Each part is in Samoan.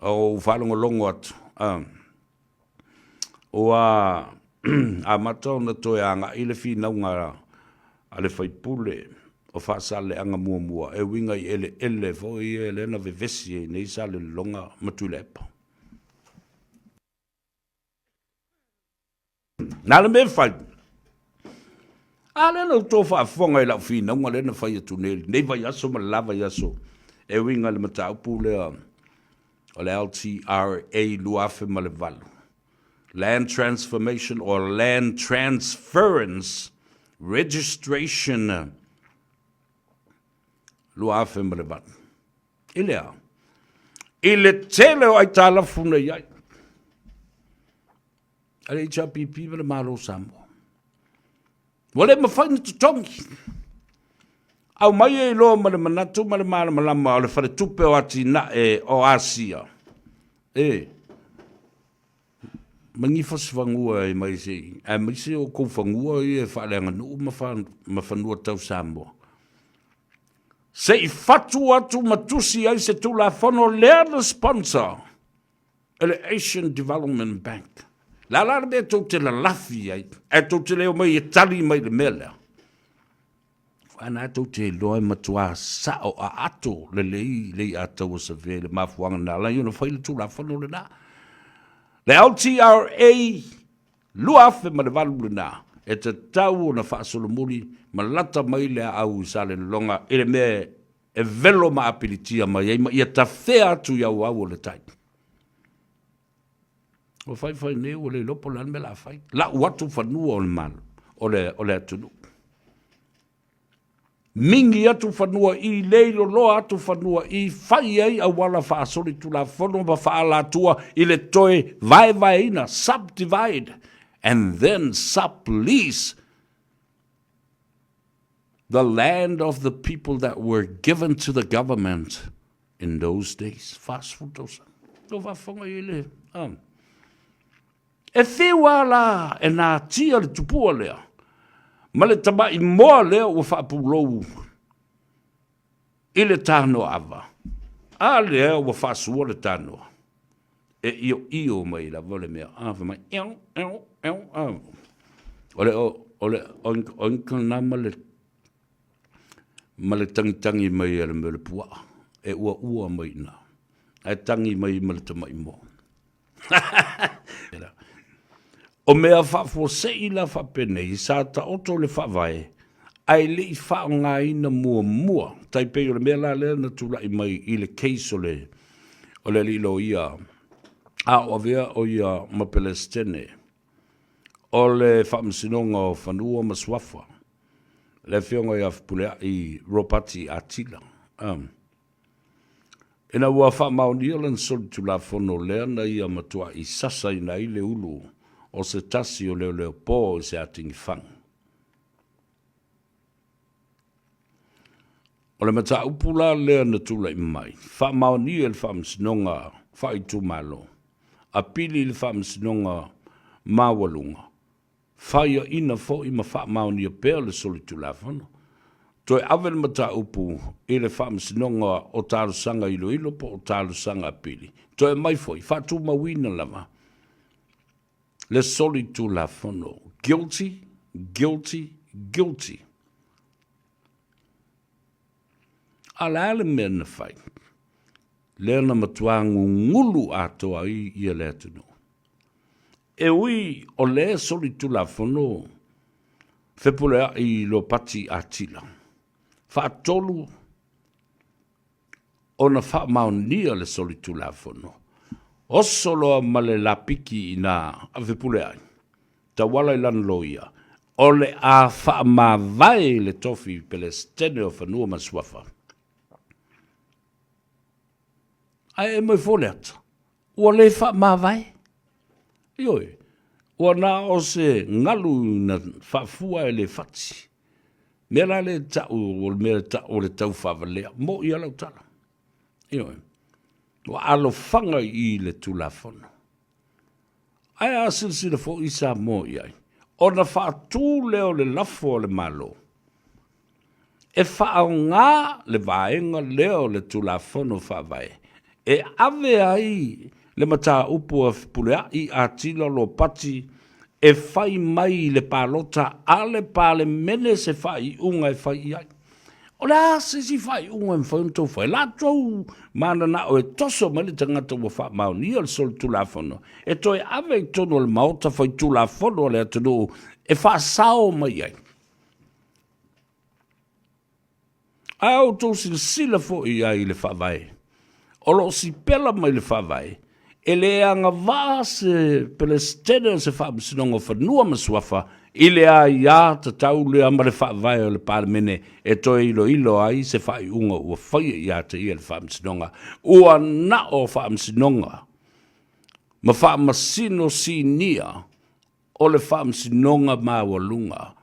Ou faalogologo atu, ua amata ona toe agai le finauga a le faipule o Faasaleleaga muamua e uiga i eleele foi ia lea na vevesi ai nei Salelologa ma Tuilaepa. Na le mea e fai, a lea na outou faafofoga i lau finauga lea na fai atu nei, lenei vaiaso ma le la vaiaso, e uiga i le mataupu lea o le LTRA 2008, Land Transformation or Land Transference Registration 2008. I le a? I le tele o aitalafu na i ai a le HRPP ma le Malo o Samoa. Ua le mafai ona totogi. Aumai ai loa ma le manatu ma le malamalama o le Faletupe o Atinae o Asia, e manifo se fanua e mai se, aemaise o kou fanua ia e faaleaganuu ma fanua tau Samoa. Se i fatu atu ma tusi ai se Tulafono lea na sponsor e le Asian Development Bank. Le a la le mea tou te lalafi ai, ae tou te le omai e tali mai i le mea lea? Aua na tou te iloa e matua sao aato lelei le iataua savea i le mafuaaga na ala ai ona fai le Tulafono lena. Le LTRA 2008 lena, e tatau ona faasolomuli ma lata mai le aau i Salelologa i le mea e velo ma apilitia mai ai ma ia tafea atu i auau o le tai. Ua fai fai nei ua le iloa po o le a le mea o le a fai. Lau atu fanua o le Malo, o le, o le atunuu. Mingi atu fanua i, leiloloa atu fanua i, fai ai auala faasolitulafono ma faaalatua i le toe vaevaeina, subdivide and then sublease the land of the people that were given to the government in those days. 40 tausaga. Ua faafofoga i le... Um, e fiu a la e natia le tupua lea ma le tama'i moa lea ua faapulou i le tanoa ava. A lea ua faasua le tanoa. E ioio mai lava le mea, a, fai mai, eo, eo, eo, a. O le, o le oink lena ma le, ma le tagitagi mai a le mea o le puaa, e uaua mai i ina, ae tagi mai ma le tamai moa. O mea faafuasei la faapenei sa taoto i le Faavae ae le i faaaogaina muamua, tai pei o le mea la lea na tulai mai i le case o le o le alii loia a o avea o ia ma Pelesitene o le Faamasinoga o Fanua ma Suafa, le Afioga ia Fepuleai Ropati Atila. Ina ua faamaonia lana solitulafono lea na ia matuaʻi sasaina ai le ulu o se tasi o leoleopō i se atigifagu. O le mataupu la lea na tulai mai, faamaonia e le Faamasinoga Faaitumalo, apili i le Faamasinoga Maualuga, faiaina foi ma faamaonia pea le solitulafono. Toe ave le mataupu i le Faamasinoga o Talosaga Iloilo po o Talosaga Apili, toe aumai foi, faatumauina lava le solitulafono. Guilty, guilty, guilty. A o le a le mea na fai? Lea na matua gugulu atoa ai ia le atunuu. E ui o lea solitulafono Fepuleai Lopati Atila, faatolu ona faamaonia le solitulafono, oso loa ma le lapiki i na a Fepuleai, tauala i lana loia, o le a faamavae i le tofi Pelesitene o Fanua ma Suafa. Ae e mai fua le ata, ua le faamavae. Ioe, ua na o se galu na faafua e le fati. Mea la lea e tau, o le mea e tau o le taufaavalea, moʻi lava lau tala. Ioe, ua alofaga i le Tulafono. Ae a silasila foi Samoa i ai, ona faatu lea o le lafo a le Malo e faaaoga le vaega lea o le Tulafono Faavae. e ave ai le mataupu a Fepuleai Atila Lopati e fai mai i le palota a le Palemene se faaiuga e fai i ai. O le a se isi faaiuga e mafai ona outou fai? Latou mananao e toso mai le tagata ua faamaonia le solitulafono e toe ave i totonu o le Maota Faitulafono a le atunuu e faasao mai ai. A outou silasila foi i ai i le Faavae, o lo o sipela mai le Faavae, e le agavaa se Peresetene o se Faamasinoga o Fanua ma Suafa i le aia tatau lea ma le Faavae o le Palemene e toe iloilo ai se faaiuga ua faia ia te ia le Faamasinoga. Ua na o Faamasinoga ma Faamasino Sinia o le Faamasinoga Maualuga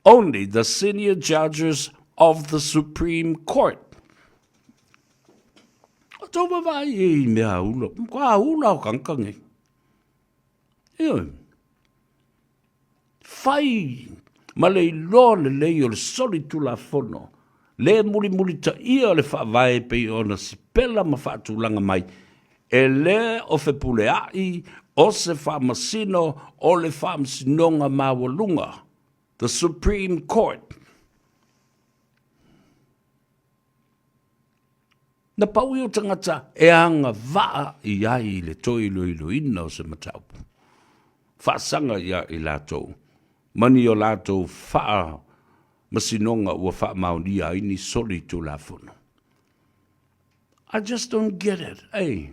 Only the senior judges of the Supreme Court. O tau vaavaai e i mea aula, matua aula o tagata nei. Ioe. Fai ma le iloa lelei o le solitulafono, le mulimulitaia o le faavae pei ona sipela ma faatulaga mai, e le o fepuleai o se faamasino o le Faamasinoga Maualuga, the Supreme Court. Na pau ia o tagata e agavaa i ai i le toe iloiloina o se mataupu, faasaga ia i latou ma ni o latou faamasinoga ua faamaonia ai ni solitulafono. I just don't get it, eh?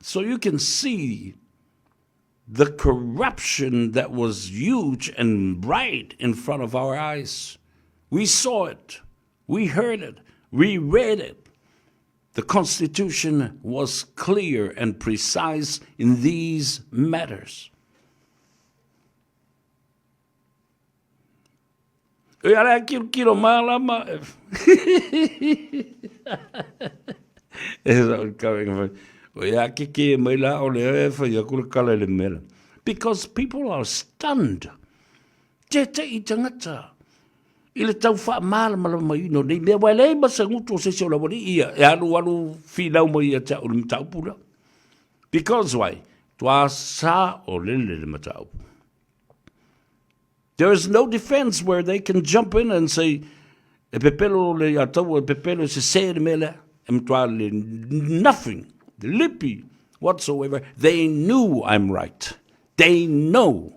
So you can see the corruption that was huge and bright in front of our eyes. We saw it, we heard it, we read it. The Constitution was clear and precise in these matters. E ala e kirokiro mālama. E sa o kawenga whai. O ia ke ke mai la o le e whai aku le kala le mela. Because people are stunned. Te te i tangata. I le tau wha mālama mai ino nei mea wai lei ma se ngutu o se se o la wali ia. E alu alu whinau mai ia te au le mataupu la. Because why? Tua sa o lele le mataupu. There is no defense where they can jump in and say, e pepelo le ia taua, e pepelo e sese le mea lea, e matua le nothing, lipi whatsoever. They knew I'm right. They know.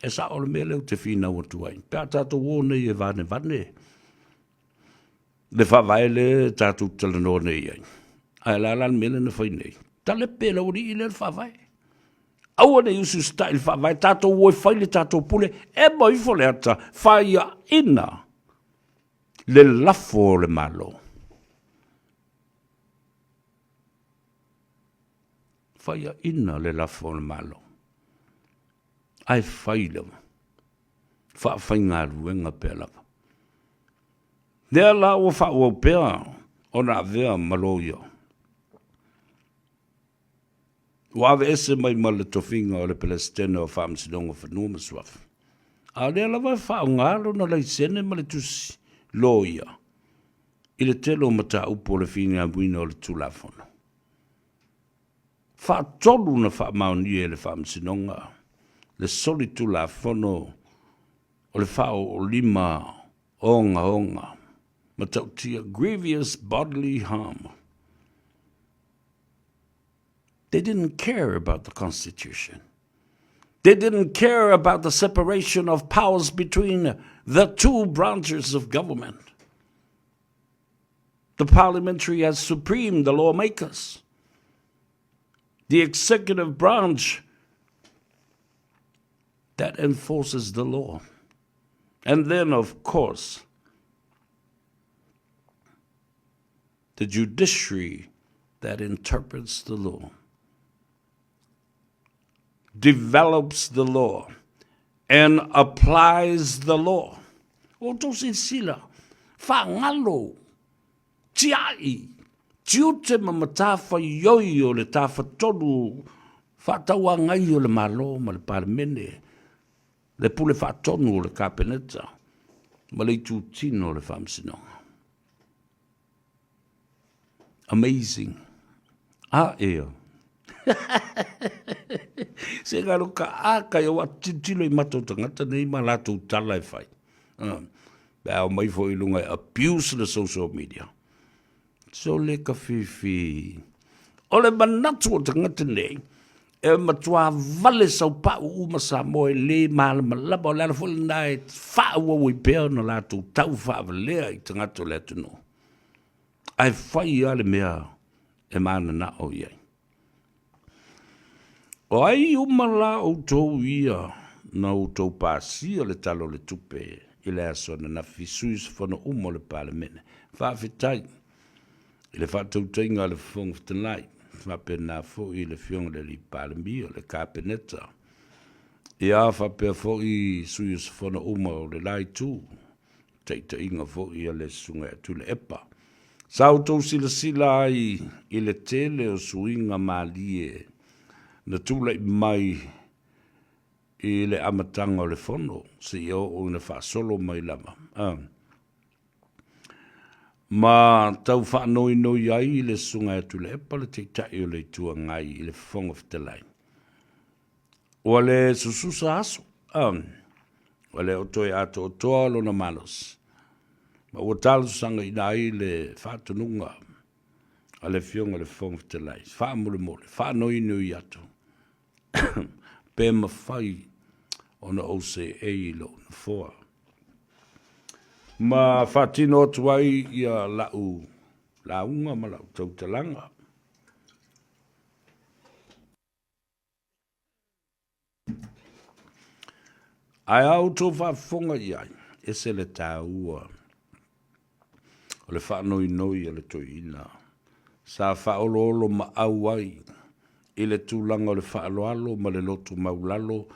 E sa o le mea lea ou te whinau atu ai. Pe a tātou o nei e vane vane, le faavae lea e tātou talanoa nei ai. Ae la la le mea lea na fai nei. Talepe le aualii lea le faavae. Aua ne i usiusitai le faavae, tātou o e fai le tātou pule, ema ifo le ata, faiaina le lafo o le Malo. Faiaina le lafo o le Malo. Ae fai lava. Faafaigaluega pea lava. Lea la ua faaauau pea ona avea ma loia. Ua aveese mai ma le tofiga o le Peresetene o Faamasinoga o Fanua ma Suafa. A o lea lava e faaaoga lona laisene ma le tusi loia i le tele o mataupu o le finauina o le Tulafono. Faatolu na faamaonia e le Faamasinoga le solitulafono o le faaoolima ogaoga matautia grievous bodily harm. They didn't care about the Constitution. They didn't care about the separation of powers between the two branches of government. The parliamentary as supreme, the lawmakers. The executive branch that enforces the law. And then, of course, the judiciary that interprets the law, develops the law, and applies the law. Ua outou silasila, faagalo, tiai, tiute ma matafaioi o le tafatolu faatauagai o le Malo ma le Palemene, le Pule Faatonu o le Kapeneta ma le Itutino o le Faamasinoga. Amazing. A ea. Se ngaro ka aka ia wa tilotilo i mata o tagata nei ma latou tala e fai. Pe a omai foi i luga e abuse le social media. Sole ka fifi. O le manatu o tagata nei, e matua vale saupau uma Samoa e le malamalama. O le ala foi lena e faaauau ai pea ona latou tau faavalea i tagata o le atunuu. Ae fai lava le mea e mananao i ai. O ai uma la outou ia na outou pasia le Tala o le Tupe i le aso ananafi, sui usufono uma o le Palemene? Faafetai i le faatautaiga a le Fofoga Fetalai, faapena foi i le Afioga i le Alii Palemia, le Kapeneta, ia faapea foi sui usufono uma o le la Itu, taitaiga foi a le Susuga ia Tuilaepa. Sa outou silasila ai i le tele o suiga malie na tulai mai i le amataga o le Fono seia oo ina faasolo mai lava ma tau faanoinoi ai le Susuga ia Tuilaepa le Taitai o le Itu Agai i le Fofoga Fetalai. Ua le sususa aso, ua le o toe atoatoa lona malosi, ma ua talosagaina ai le faatonuga a le Afioga i le Fofoga Fetalai, faamolemole, faanoinoi atu, pe mafai ona ou seei i lou nofoa ma faatino atu ai ia la'u lauga ma la'u tautalaga. Ae a outou faafofoga i ai, ese le taua o le faanoinoi a le toeaina sa faaoloolomaau ai i le tulaga o le faaaloalo ma le loto maulalo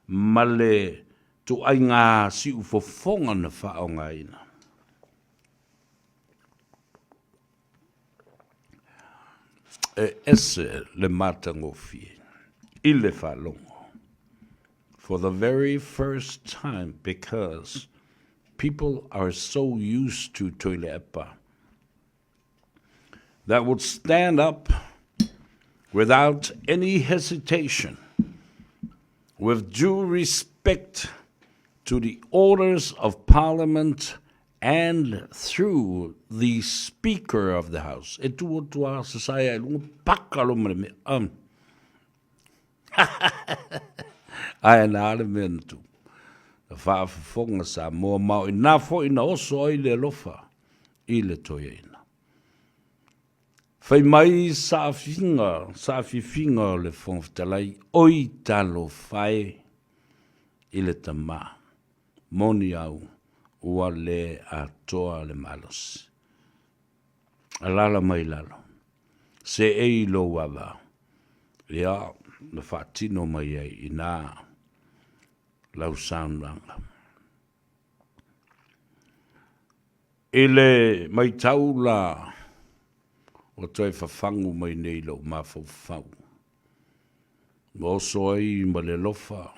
ma le ituaiga siufofoga na faaaogaina. E ese le matagofie i le faalogo for the very first time because people are so used to Tuilaepa that would stand up without any hesitation with due respect to the orders of Parliament and through the Speaker of the House. E tu atu a sasae ai lunga paka lo ma le mea. Ae na le mea na tu. Na faafofoga Samoa ma o ina foi na oso ai le alofa i le toeaina. Fai mai saafiga, saafifiga o le Fofoga Fetalai, oi talofa e i le tama. Moni au, ua le atoa le malosi. Alaala mai lalo, seei lou ava, ia, na faatino mai ai i ina lau saunoaga. I le matau la, ua toe fafagu mai nei lou mafaufau, ua oso ai ma le alofa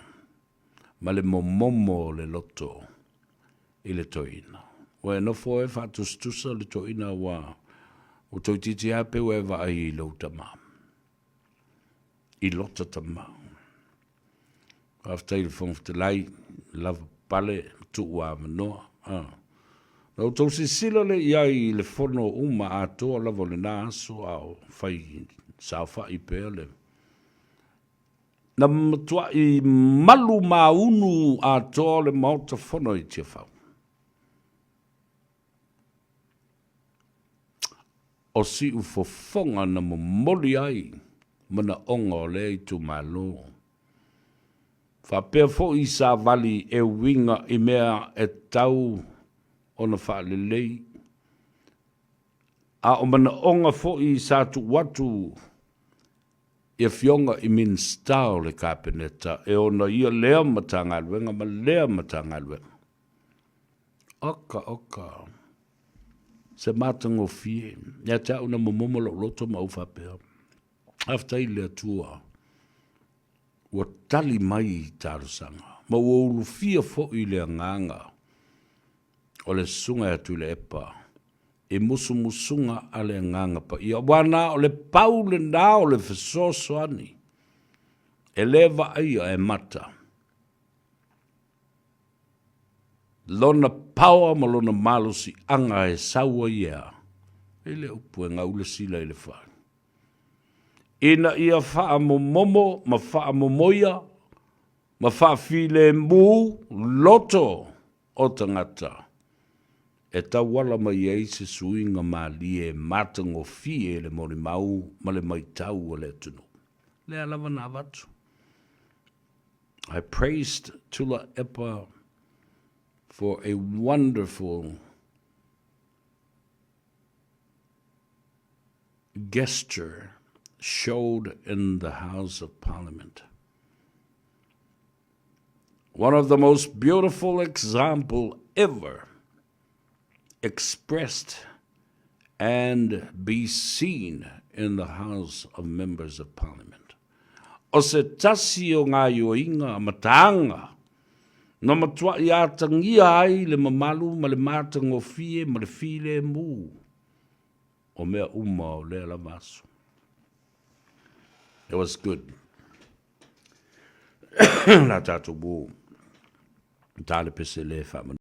ma le momomo o le loto i le toeaina. Ua e nofo e faatusatusa le toeaina ua ua toeitiiti lava pe ua e vaai i lou tama, i lota tama. Faafetai i le Fofoga Fetalai, lava pale ma tuu avanoa. Na outou silasila lea i ai i le fono uma atoa lava o lena aso a o fai saofai pea le Na matuai malu maunu atoa le Maota Fono i Tiafau. O siufofoga na momoli ai manaoga o lea itumalo. Faapea foi savali e uiga i mea e tatau ona faalelei, a o manaoga foi sa tuu atu i Afioga i Minisita o le Kapeneta e ona ia lea Matagaluega ma lea Matagaluega. Oka, oka, se matagofie. Ia te au na momomo lou loto ma ou faapea, faafetai i le Atua ua tali mai i talosaga ma ua ulufia foi le agaga o le Susuga ia Tuilaepa. i musumusuga a le Agaga Paia, aua na o le pau lena o le fesoasoani e le vaaia e mata lona power ma lona malosiaga e sau ai e a? E le upu e gau le sila i le fai. Ina ia faamomomo ma faamomoia ma faafilemu loto o tagata e tauala mai ai se suiga malie matagofie i le molimau ma le maitau a le atunuu. Lea lava na avatu. I praised Tuilaepa for a wonderful gesture showed in the House of Parliament. One of the most beautiful example ever expressed and be seen in the House of Members of Parliament. O se tasi o ngā ioinga mataanga na matuai atagia ai le mamalu ma le matagofie ma le filemu o mea uma o lea lava aso. It was good. La tātou wō, tā le pese le whaamanu.